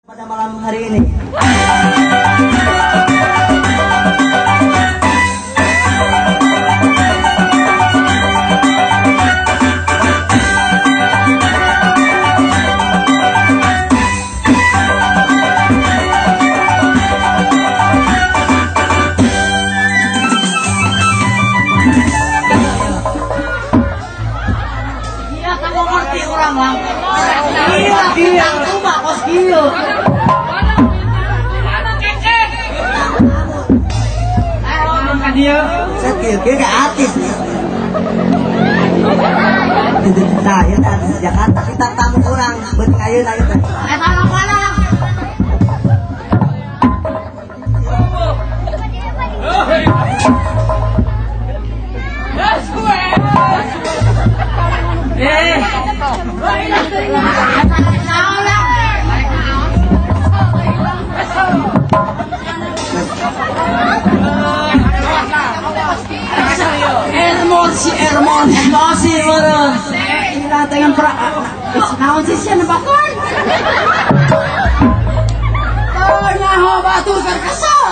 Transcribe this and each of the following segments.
Pada malam hari ini. Iya, kamu ngerti orang lang. Iya, bintang tuh mah kos kieu. Saya kieu ke artis. Nah, ieu teh artis Jakarta, kita tamu urang beuting ayeuna ieu teh. Eta mah mana? Eh, Naon lah? Emosi, emosi. Emosi meureun. Ila dengan pra naon sih sia nembakan? Oh, nyaho batur keur kesel.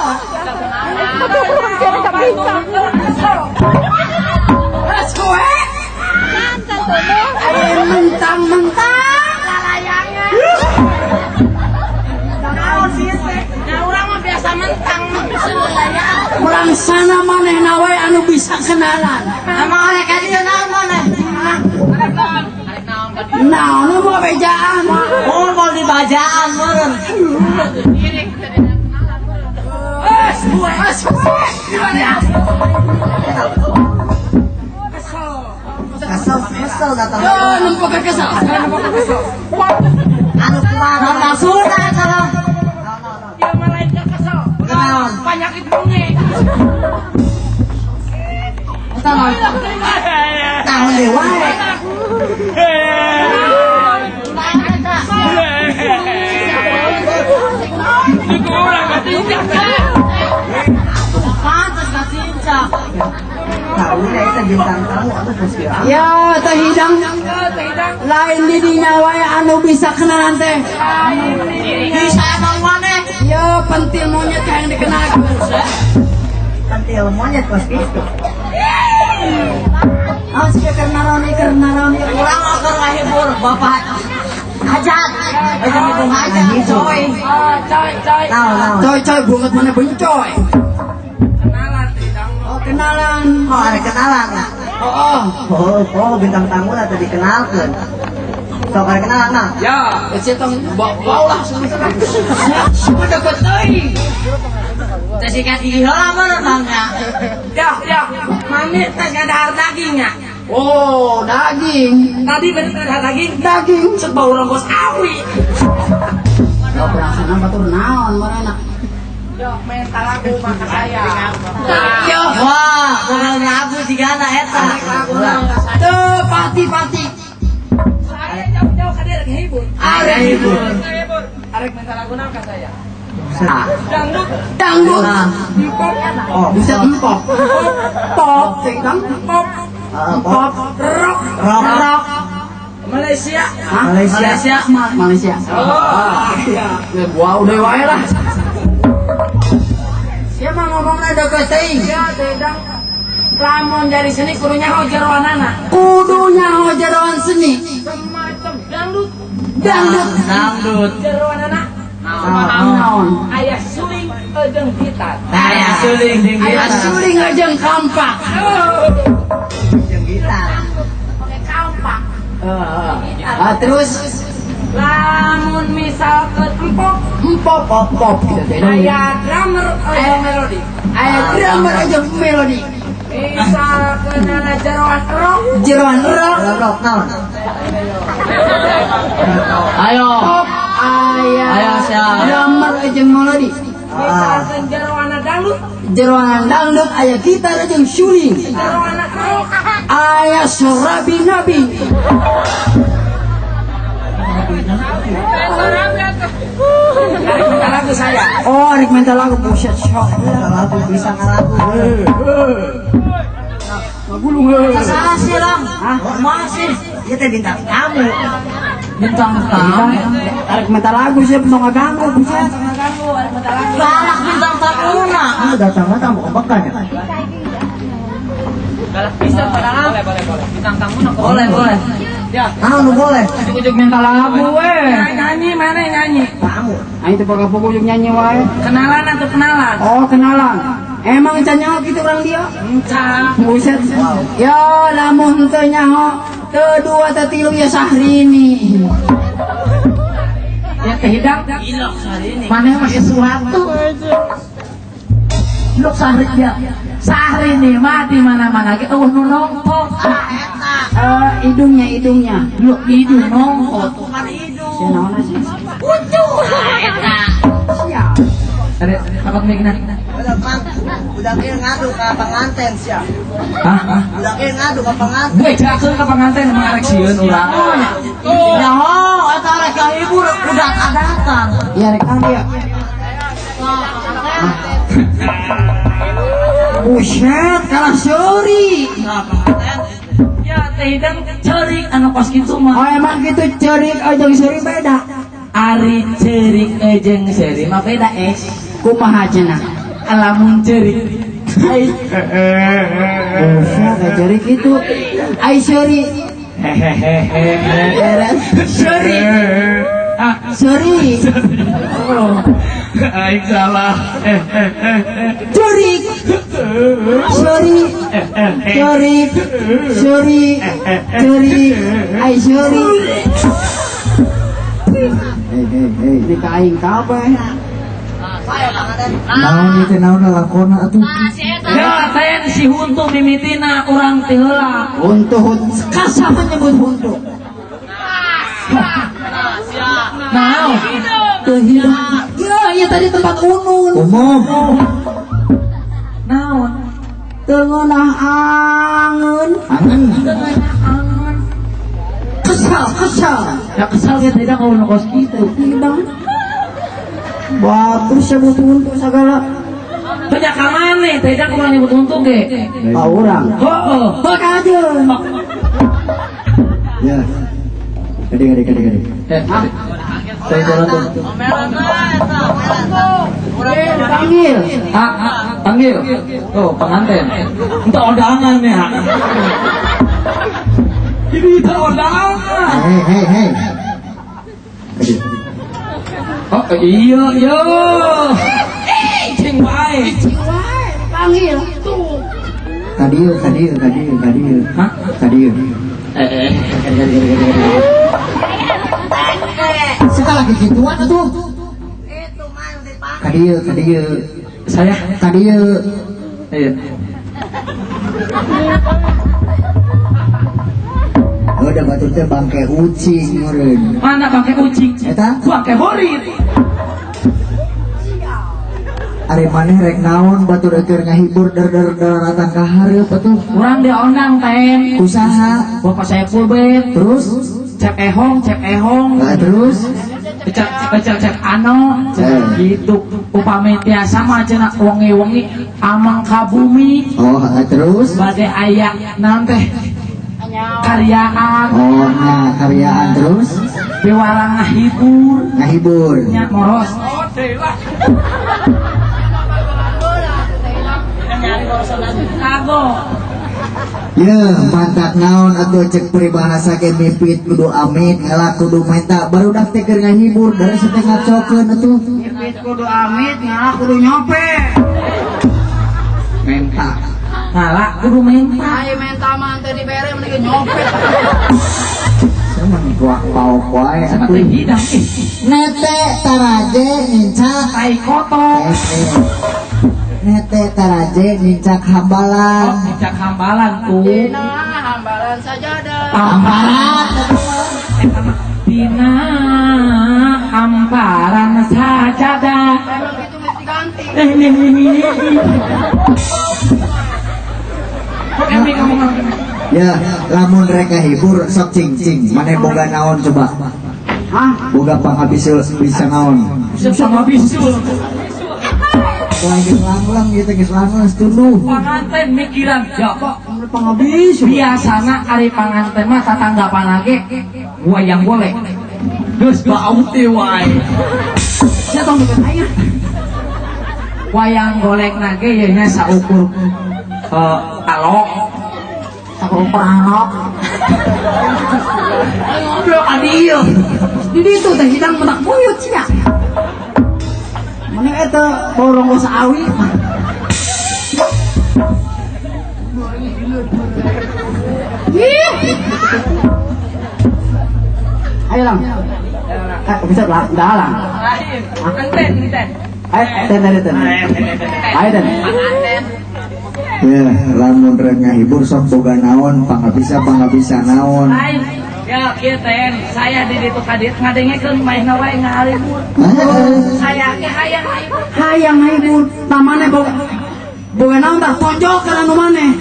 Geus kowe. Ayo mentang-mentang lalayangan. Naon sih teh? Nah, urang mah biasa mentang. Urang sana manehna wae anu bisa kenalan. Emang arek ka dieu naon maneh? Naon nu mau bejaan? Oh, mau dibajaan meureun. Geus kowe, geus kowe. Kesel, kesel datang. Yo, nempo ke kesel. Nempo ke kesel. Anu kumaha Naon maksudna eta lah? Ieu mah lain ke kesel. Naon? Penyakit bengi. Eta naon? Naon deui wae. Pantes katincak. Tahu ya itu bintang tamu atuh geus kieu. Ya, teh hidang. Lain di dinya wae anu bisa kenalan teh. Bisa emang maneh? Ya, pentil monyet yang dikenal. Pentil monyet kos kitu. Awas ke keur naroni keur naroni. Urang mah keur ngahibur bapak hajat. Aja ibu hajat, coy. Naon naon? Coy coy bunget mana bencoy. Oh, kenalan. Oh, ada kenalan. Oh, oh. Oh, oh bintang tamu lah tadi dikenalkeun. Sok ada kenalan mah. Ya, ece tong bau lah. Semua deket euy. Teh sikat gigi heula meureun bangga. Ya, ya, mami teh ngadahar daging ya. Oh, daging. Tadi bener ngadahar daging, Daging. set bau rongkos awi. Oh, perasaan batur naon marana. Yo, minta lagu maka saya. Yo, Wah, bukan lagu jigana eta. Lagu naon ka saya. teu pati-pati. Saya jauh-jauh ka dieu rek hibur. Arek hibur. Arek minta lagu naon ka saya. Nah, Dangdut, Dangdut. pop, oh, Bisa empop. Pop, cek dang. pop, heeh, pop, Pop, rock, rock, rock. Malaysia. Hah? Malaysia. Malaysia. Malaysia. Oh, iya. Ya, gua udah wae lah. Siapa ngomongna deket teuing? Ya, teh dang. Lamun dari seni kudu nyaho jeroanana. Kudu nyaho jeroan seni. Semacam dangdut, Dangdut. Dangdut. jeroanana. Naon? Aya suling jeung gitar. Aya suling jeung Aya gitar. suling jeung kampak. Jeung gitar. Pakai kampak. Ah, terus Lamun misalkan empok empop pop pop gitu teh. aya drummer jeung melodi. Aya drummer jeung melodi. Misalkan ana jeroan rock, Jeroan rock, Rock, rock naon? Ayo. pop aya Ayo, siap. drummer jeung melodi. Ah, misalkan jeroana dangdut, Jeroan dangdut aya gitar jeung suling. jeroana rock, Aya surabi nabi. Arek minta lagu saya. Oh, rek minta lagu buset sok. lagu bisa ngalagu. Ngagulung heuh. Salah sih, Lang. Hah? Masih. Ieu teh bintang tamu. Bintang tamu. Arek minta lagu sih, tong ngaganggu buset. Galak bintang tamuna. Ah, datang-datang mau kebekan ya. Galak bisa padahal. Boleh, boleh, boleh. Bintang tamu nak Boleh, boleh. Ya. Ah, nu boleh. Ujuk-ujuk minta lagu we. Nyanyi mana yang nyanyi? Tamu. Aing teu pakai ujung nyanyi wae. Kenalan atau kenalan? Oh, kenalan. Emang can nyaho kitu urang dia? Encan. Buset. Ya, lamun teu nyaho, teu dua teu tilu ya Sahrini. Ya teh hidang. Mana mah sesuatu. Luk Sahri dia. Sahrini mah di mana-mana ge eueuh nu nongkot. Hidungnya, hidungnya. Luk hidung nongkot. Bukan hidung. Sia naon sih? Ucu. Eta. Siap. Ada apa mikna? Udah, Mang. Budak ieu ngadu ka panganten sia. Hah? Budak ieu ngadu ka panganten. Gue jakeun ka panganten emang arek sieun urang. Nyaho, eta rek kahibur udah adatan. Iya, rek naon dia? Buset, kalah seuri. Ya teh hidang ceurik anu kos kitu mah. Oh, emang gitu ceurik jeung seuri beda. Ari ceurik jeung seuri mah beda es. Kumaha cenah? Lamun ceurik. Ai Buset, kayak ceurik itu. Ai seuri. hehehe. Seuri. Ah, Seuri. aing salah. Ceurik. Seuri. Ceurik. Seuri. Ceurik. Ai seuri. Hei, hei, hei. Ini ka aing kabeh. Saya panganten. Naon ieu teh naon lalakona atuh? Nah, si eta. Ya, ten si huntu mimitina urang teh heula. Huntu kasah menyebut huntu. Naon? Teu hidung. Ya, iya tadi tempat unun. Umum. Naon? Teu ngeunah angeun. Angen. Angon. Kesal, kesal. Ya kesal ge teh kalau nu kos kitu. Hidung. Batur sebut huntu segala. Tanya ka maneh teh da kumaha nyebut huntu ge? Ka urang. Heeh. Bak aja. Ya. Gede, gede, gede, gede. Eh, teh jalan tuh. Omelan eta, omelan. Eh, dipanggil. Ah, ah, panggil. Oh, pengantin. Untuk undangan ya. Ini itu undangan. Hei, hei, hei. Gede. Oh, iya, iya. Cing wae. Wae, dipanggil. Tuh. Kadieu, kadieu, kadieu, kadieu. Hah? Kadieu. Eh, eh, gede, gede, gede, gede. Sekali lagi gituan atuh. Itu mah yang dipanggil. Kadieu, kadieu. Saya Kadieu. Iya. Udah batur teh bangke ucing meureun. Mana pakai ucing? Eta? Pakai borit. Ari maneh rek naon batur keur ngahibur der-der daratan ka hareup atuh. Urang diondang ten. Usaha. Bapak saya pulbet. Terus? Cep ehong, cep ehong. Nah, terus? Cep cep cep ano. Eh. Gitu. Upami tiasa mah cenah wengi-wengi amang ka bumi. Oh, terus? Bade aya naon teh? Karyaan. Oh, nah karyaan terus? Piwarang ngahibur. Ngahibur. Nya moros. Kago. Ya, mantap naon atuh cek peribahasa ge mipit kudu amit, ngalak kudu menta, barudak teh keur ngahibur, dari teh ngacokeun atuh. Mipit kudu amit, ngalah kudu nyope. Menta. Ngalah kudu menta. Ai menta mah teu dibere mending nyope. Sama gua paok wae Sama atuh. teh hidang ih. Nete taraje nincak Tai kotok. Nete taraje nincak hambalan. Oh, nincak hambalan tuh. Dina hambalan sajadah. Hamparan. Dina hamparan sajadah. Emang gitu mesti ganti. Ini. Kok ngomong apa? Ya, lamun rek ngahibur sok cing-cing. Maneh boga naon coba? Hah? Boga pangabisul bisa naon? Bisa sama bisul. Lagi langlang gitu geus langlang tunduh. Panganten mikiran ya kok Pengabis. biasana ari panganten mah tatanggapan lagi wayang boleh. Geus bau teh wae. Sia tong deket aing. Wayang golek nage ye nya saukur alok. Saukur alok. Ngobrol ka dieu. Di ditu teh hidang menak buyut sia. Mending eta borong geus awi. Ayo lang. Bisa lah, dah lang. Enten, enten. Ayo, ten, ten, ten. Ayo, ten. Ya, lamun rek ngahibur sok boga naon, pangabisa naon. Ya, kieu ten, saya di ditu ka dieu ngadengekeun maehna wae ngahalibur. Saya ge hayang ngahibur. Hayang ngahibur, tah maneh boga naon tah tonjolkeun anu maneh.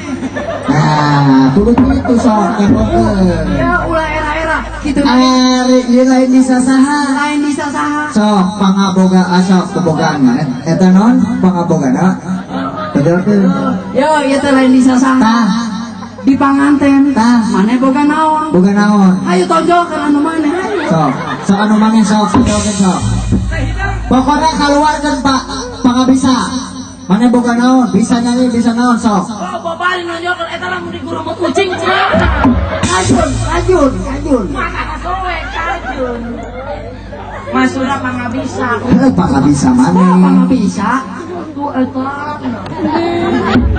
Nah, kudu kitu sok kapokeun. Ya ulah era-era kitu. Ari ieu lain bisa saha. Lain bisa saha. Sok pangaboga asok kebogaan eta naon pangabogana? Tonjolkeun. Yo, ieu teh lain bisa saha. Tah di panganten. Tah maneh boga naon? Boga naon? Hayu tonjolkeun anu maneh. Sok, sok anu maneh sok tonjolkeun sok. Pokokna kaluarkeun Pak pangabisa. Mana boga naon, bisa nyanyi, bisa naon sok. Oh, bobali nonjolkeun eta lamun digurumut kucing cenah. Kajun, kajun, kajun. Maka kasowe kajun. Masuna pangabisa. Heuh, pangabisa maneh. Oh, pangabisa. Tuh eta.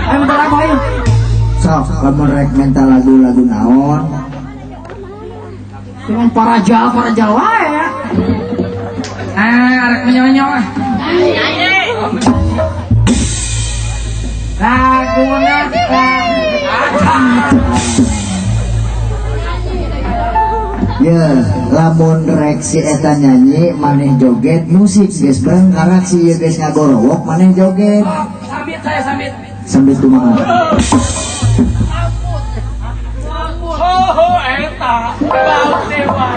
Ayo minta lagu ayo. Sok, lamun rek minta lagu-lagu naon? Cuman para jal wae ya. Ah, rek menyonyong ah. Laguna ya, lamun rek si eta nyanyi maneh joget musik geus bareng karak si ieu geus ngagorowok maneh joget. Sambit saya sambit. Sambit kumaha? Ho ho eta bau dewa.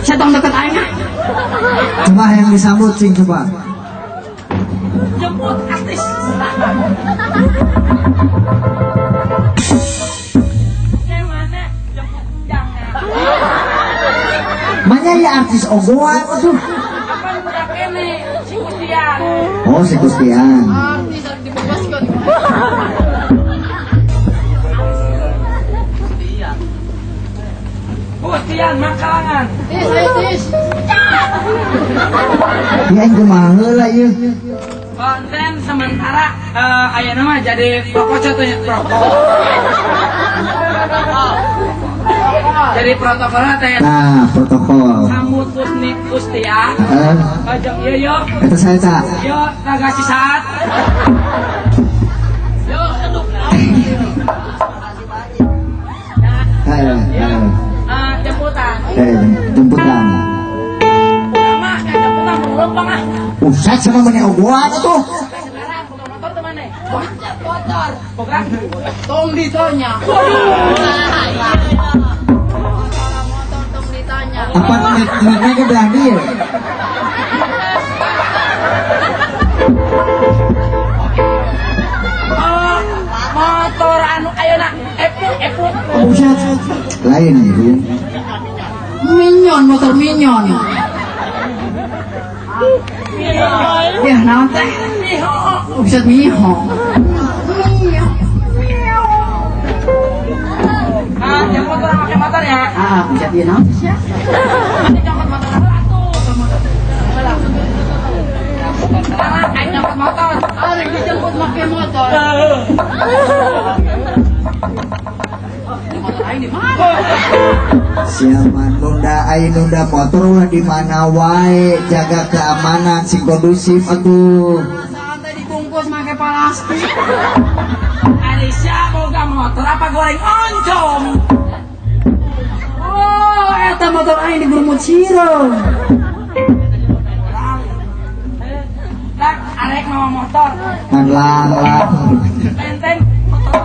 Saya tong deket aing. Coba yang disambut sing coba. Jemput artis. Gimana? Jemput jangan. Mana ya artis ogoan tuh? Apa budak ini? Si Kustian. Oh, si Kustian. Artis harus dibebaskan. Kustian Makalangan. Tis, ayo tis. Ya kumaha heula ieu. Konten sementara ayeuna mah jadi prokocot tuh prokol. Jadi protokolnya teh. Nah, protokol. Sambut Kusni Kustian. Heeh. Kajeng ieu yo. Eta saya tak. Yo nagasi saat. Yo aduh. Heeh. Jemputan. Jemputan. Utama, jemputan lempang ah. Usah sama mana ogoan tuh. Sekarang boga motor teu maneh? Motor. Boga tong ditanya. Motor tong ditanya. Apa nek ke belah dieu? Oh, motor anu ayeuna epuk. Buset. Lain ieu. Minyon, motor minyon. Ya, naon teh? Buset miho. Ah, jemput orang pakai motor ya. Ah, buset ieu naon sih ya? Nanti nyokot motor atuh. Sekarang aing nyokot motor. Arek dijemput make motor. Motor aing di mana? Siapa nunda aing nunda motor ulah di mana wae, jaga keamanan sing kondusif atuh. Santai dibungkus make plastik. Alicia boga motor apa goreng oncom? Oh, eta motor aing digurumut sireum. Tak arek mawa motor. Ngan lang lang. Benteng motor.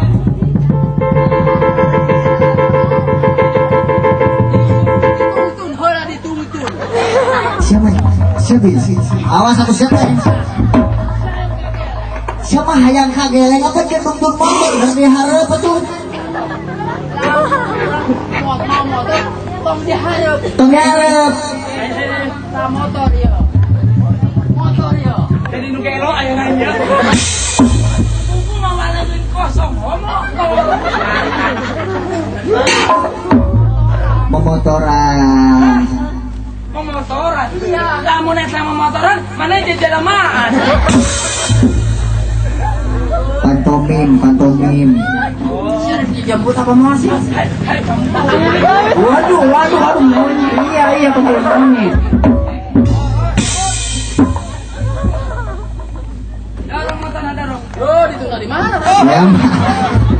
Siapa? Siapa? Awas aku siapa? Siapa hayang kageleng apa jeung nuntun motor dan dihareup atuh. Mau motor tong dihareup. Tong dihareup. Ta motor ieu. Motor ieu. Jadi nu gelo aya nanya. Buku mawa leungeun kosong motor. Memotoran. Memotoran. Lamun eta memotoran, mana jajalamaan. Pantomim, pantomim. Dijemput apa mau sih? Waduh, waduh, waduh, monyet. Iya, iya, betul monyet. Dorong motor ada dorong. Oh, ditunggu di mana? Ya.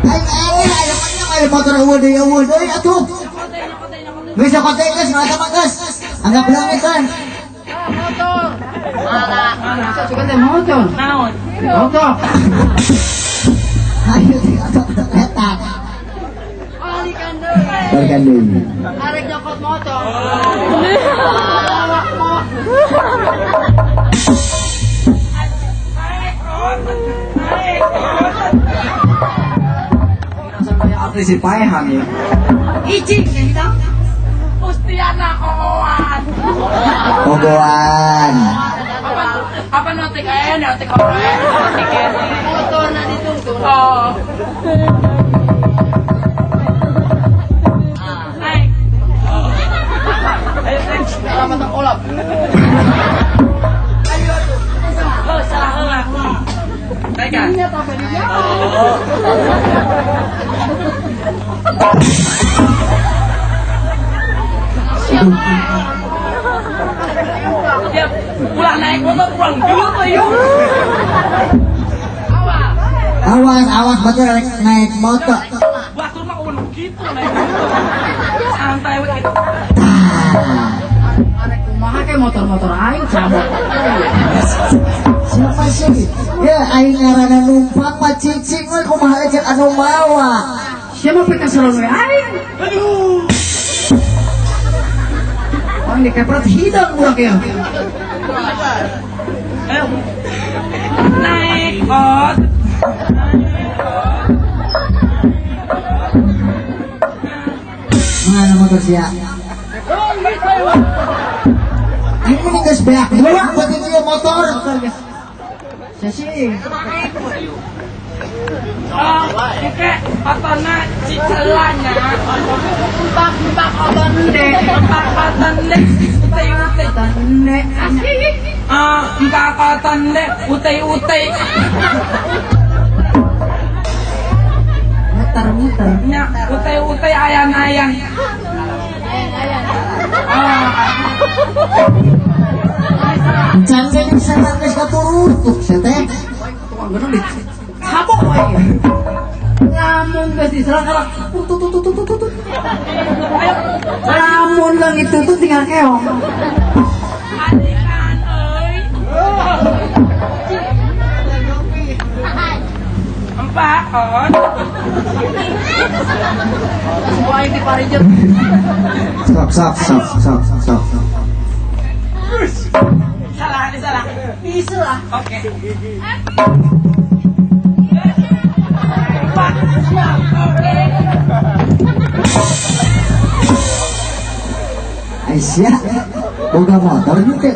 Aing aing aya aya motor eueuh deui eueuh deui atuh. Geus kote geus nggak sama geus. Anggap leungit kan. Motor. Mana? Bisa juga teh motor. Naon? Motor. Ayo diotok eta. Balikan deui. Balikan deui. Arek nyokot motor. Sampai si paehan ya. Icing kita. Ustiana ooan. Ogoan. Apa notik notik oen, notik motor na ditungtung. Oh. Naik. Ayo Selamat olap. Ayo tuh. Oh, salah heula. Naik kan? Nya sampai di jauh. Dia pulang naik motor pulang dulu tuh yuk. Awas. Awas, awas betul naik motor. Batur mah udah gitu naik motor. Santai we gitu. Arek kumaha ke motor-motor aing cabut. Siapa sih? Ya aing ngaranna numpang mah cicing we kumaha cek anu mawa. Siapa pe kasalon we aing? Aduh. Orang dikepret hidung budak ya. Ayo. Naik ot. Mana motor sia? Ini mending geus beak dua buat itu motor. Sesi. Oh, oke, otona cicelanya. Empak empak oton dek. Empak oton dek, utai utai. Oton dek. Ah, empak oton dek, utai utai. Muter muter. Nya, utai utai ayan ayan. Ah. Can geus setan geus katurutuk teh. Tukang geus sabok wae. Lamun geus diserang kalah tut tut tut tut tut. Lamun leungit tutut tinggal keong. Adikan euy. Empat on. Wae di parijet. Stop stop stop stop stop. Salah, salah. Bisa lah. Oke. Aisyah, boga motor juga.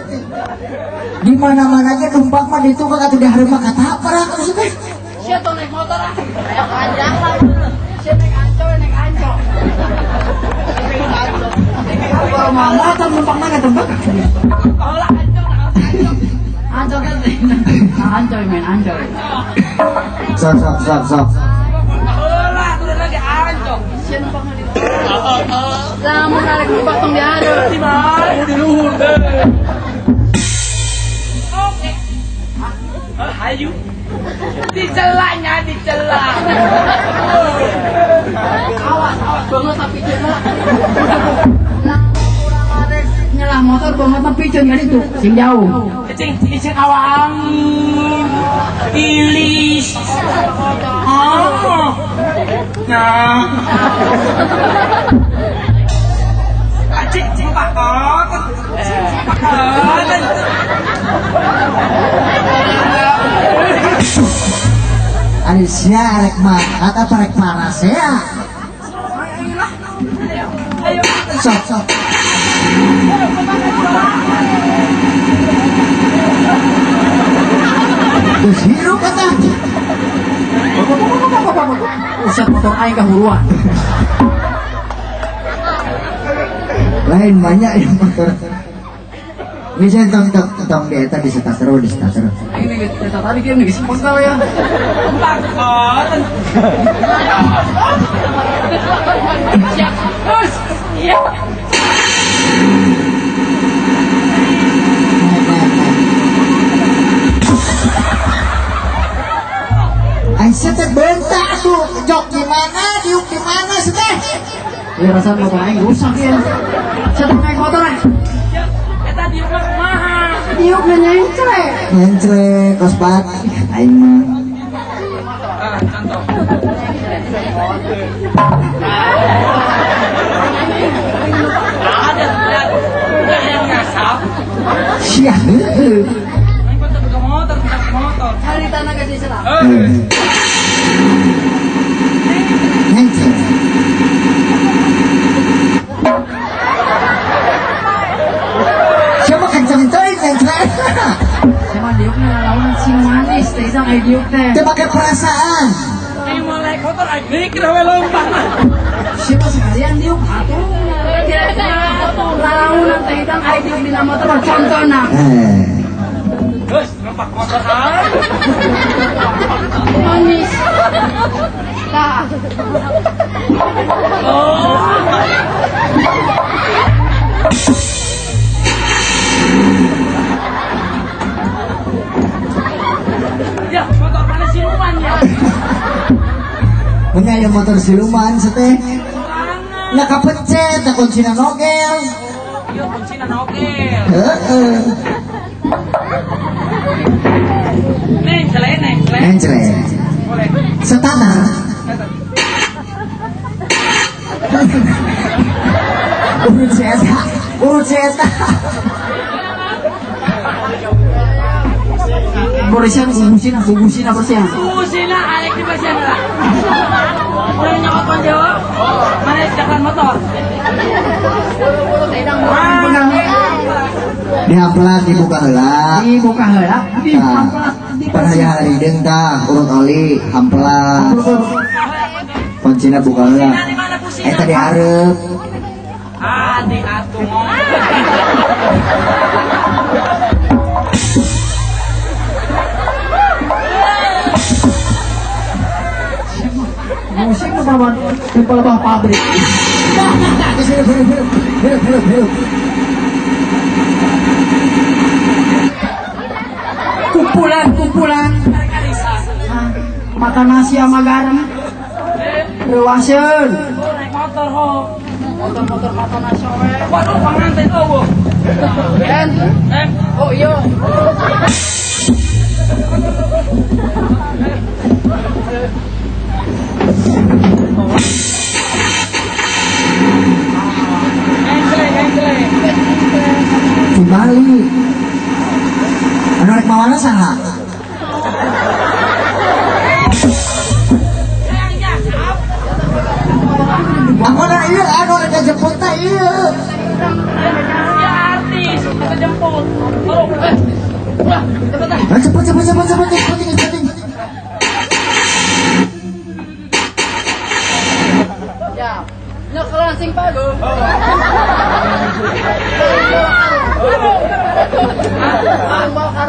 Di mana-mana aja numpang mah ditukang atuh di hari mah kata apa lah maksudnya? Sia tong naik motor ah. Kayak panjang lah. Sia naik anco, naik anco. Kalau mau motor numpang mana tembak? Oh lah anco, anco. Anco kan? Anco main anco. Sok sok sok sok. Lah turun lagi anco. Sia numpang di. Lamun arek numpak tong dihareup. Di mana? Di luhur. Oke. Hayu. Di celahnya, di celah. Awas, awas banget tapi celah. Nyelah motor banget tapi piceun kan itu, sing jauh. Cing, cing awang. Ilis. Oh. Nah. Cing, cing pakot. Pakot. Aisyah rek mangkat apa rek paras ya? Sok sok. Terus hirup eta. Usap motor aing kahuruan. Lain banyak yang motor. Bisa tong tong tong di eta di starter di starter. Ini kita tadi kieu geus penggal ya. Takut. Siap. Terus. Iya. Aisyah teh bentak tuh, jok di mana, diuk di mana sih teh? Ya rasanya motor aing rusak ya. Saya naik motor ah. Eta diuk mah kumaha? Diuk nyencrek. Nyencrek kos bat aing mah. Contoh. Ada ada yang ngasap. Sia heueuh. Aing mah teu motor, teu motor. Cari tanah geus diserah. Nyencrek. Siapa kenceng teuing nyencrek. Siapa diukna lawan sing manis teh isang ai diuk teh. Teu pake perasaan. Aing mau naik motor aing mikir we lompat. Siapa sekalian diuk atuh. Lalaunan teh isang ai diuk dina motor mah contona. Geus lompat motor aing. Manis. Tah. Oh. Ya, motor mana siluman ya? Punya ya motor siluman seteh. Nah kapencet, tak kuncina nogel. Iya, kuncina nogel. Heeh. Neng, selain neng, selain. Neng, selain. Boleh. Setana. Urut seta, urut seta. Bersihan, gugusina, gugusina bersihan. Gugusina, arek di bersihan lah. Mana nyokot panjang? Mana jalan motor? Dihamplas, dibuka heula. Dibuka heula. Dihamplas. Pernah harideung tah, urut oli, hamplas. Kuncina buka heula. Eta dihareup. Ah, diatuh. Musik nu bawa di pabrik. Hirup, hirup, hirup, hirup. Kumpulan, kumpulan. Makan nasi sama garam. Rewaseun. Naik motor ho. Motor-motor makan nasi we. Waduh, panganten eueuh. Ben. Oh iya. Di Bali. Anu rek mawana saha? Aku na ieu anu rek jemput teh ieu. Ya artis, kita jemput. Wah, cepet ah. Cepet cepet cepet cepet cepet cepet. Ya. Nyok langsing pago.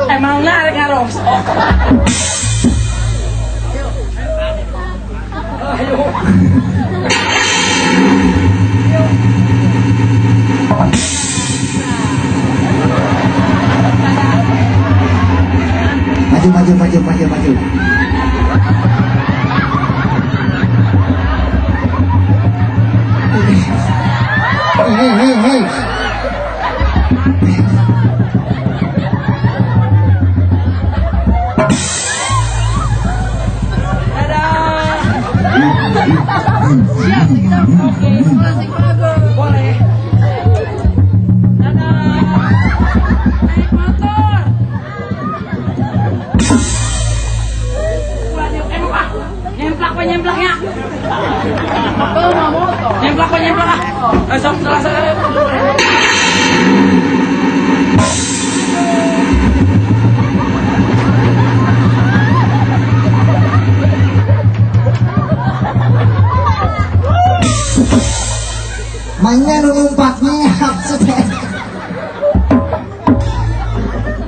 Emang narik ngaros. Ayo. Maju maju maju maju maju. Hei hei hei. Dadah. Siap, oke. Boleh. Dadah. Naik motor.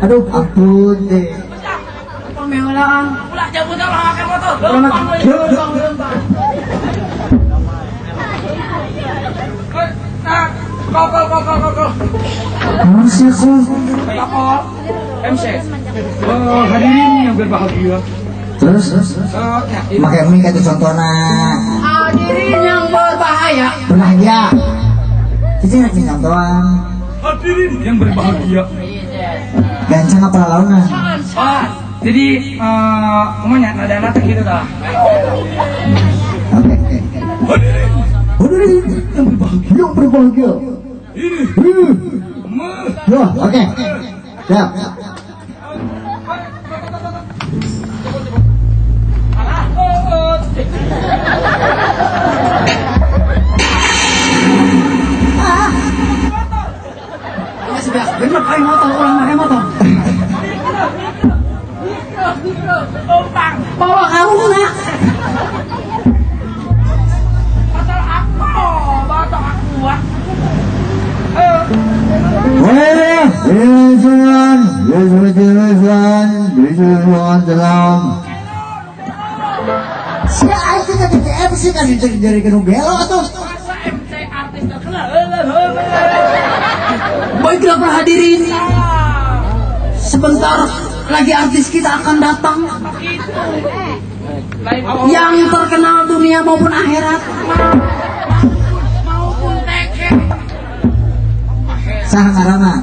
Aduh, ampun deh. Pemeulaan. Ulah jauh ulah make motor. Lempang. Kok. Kok. MC. Hadirin yang berbahagia. Terus pakai mic atau contohna. Hadirin yang berbahaya. Berbahagia. Cici rek contohan. Hadirin yang berbahagia. Gancang apa launa? Jadi kumanya nada-nada gitu dah. Oke. Hadirin yang berbahagia. Yang berbahagia. Ini. Yo, oke. Siap. Bener pakai motor, orang pakai motor. Bawa kamu nak. Motor aku, motor aku. Si aing teh jadi MC kan jadi kenu gelo atuh. Masa MC artis terkenal. Baiklah para hadirin, sebentar lagi artis kita akan datang yang terkenal dunia maupun akhirat maupun TK. Sah ngaranna.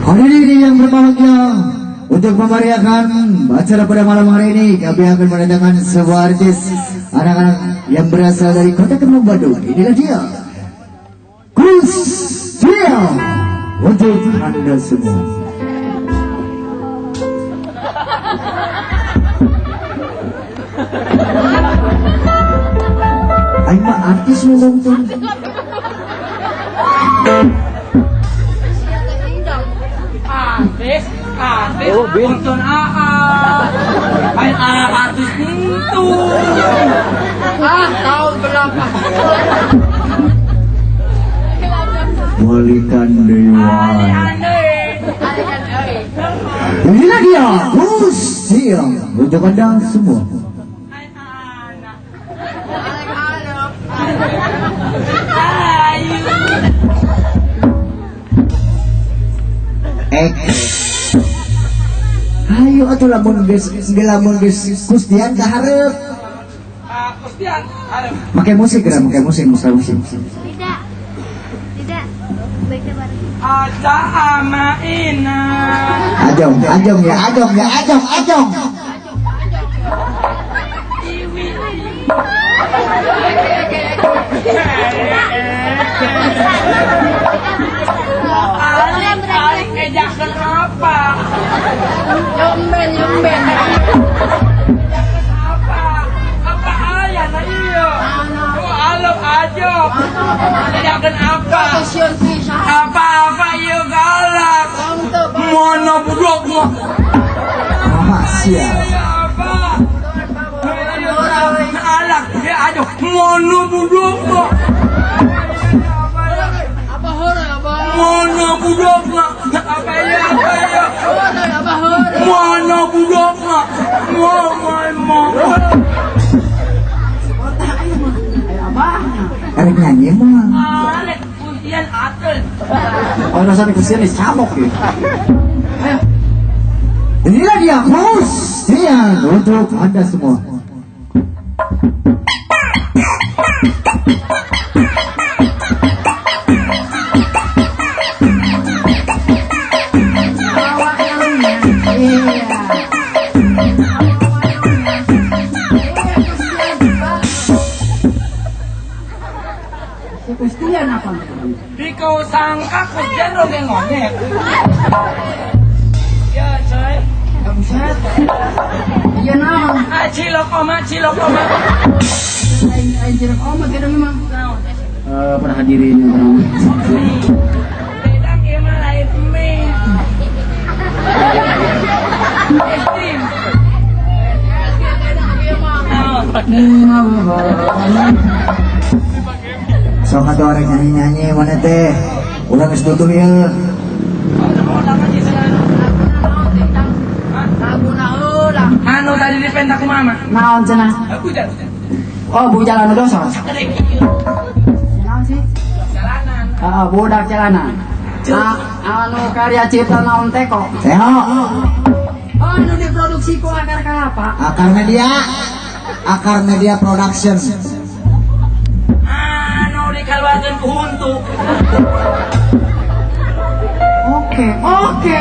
Hadirin yang berbahagia, untuk memeriahkan acara pada malam hari ini, kami akan mendatangkan sebuah artis anak-anak yang berasal dari kota Kembang Bandung. Inilah dia, Kustia, untuk Anda semua. Aing mah artis ngomong tuh. Artis, artis, nonton AA, main artis itu. Ah, tahun berapa? Balikan dewa. Inilah dia, Kustia, untuk Anda semua. Ayo atuh lamun geus Kustian ka hareup. Kustian hareup. Make musik geura, make musik, musik. Tidak. Tidak. Baiknya bareng. Aca ama ina. Ajong, ajong ya, ajong ya, ajong, ajong. Iwi. Alik ejakan apa? Nyomben, nyomben. Ejakan apa? Apa ayah na iyo? Oh, alok aja. Ejakan apa? Apa-apa iyo galak. Mono budok mo. Rahasia. Apa? Alak ya aduh mono budok mo. Mana budak nak? Apa ya? Apa ya? Mana budak nak? Mama, mama. Erek nyanyi mah. Alek kusian atel. Oh, rasanya kusian dicabok ya. Inilah dia Kustian untuk Anda semua. Kustian apa? Dikau sangka Kustian roge ngonyek. Ya coy. Buset. Iya naon? Ah cilok oma, cilok oma. Aing cilok oma gedung imah. Para hadirin yang terhormat. Beda kieu mah lain mie. Es krim. Sok atuh orang nyanyi-nyanyi mana teh? Urang geus tutup ieu. mana? Naon cenah? Aku jalan. Oh, bujal anu dosa. Gede kieu. Naon sih? Jalanan. Heeh, budak jalanan. Ah, anu karya cipta naon teko? Seho. Oh, anu diproduksi ku Akar Kalapa. Akar Media. Akar Media Production. Anu dikaluarkeun ku huntu. Oke, oke.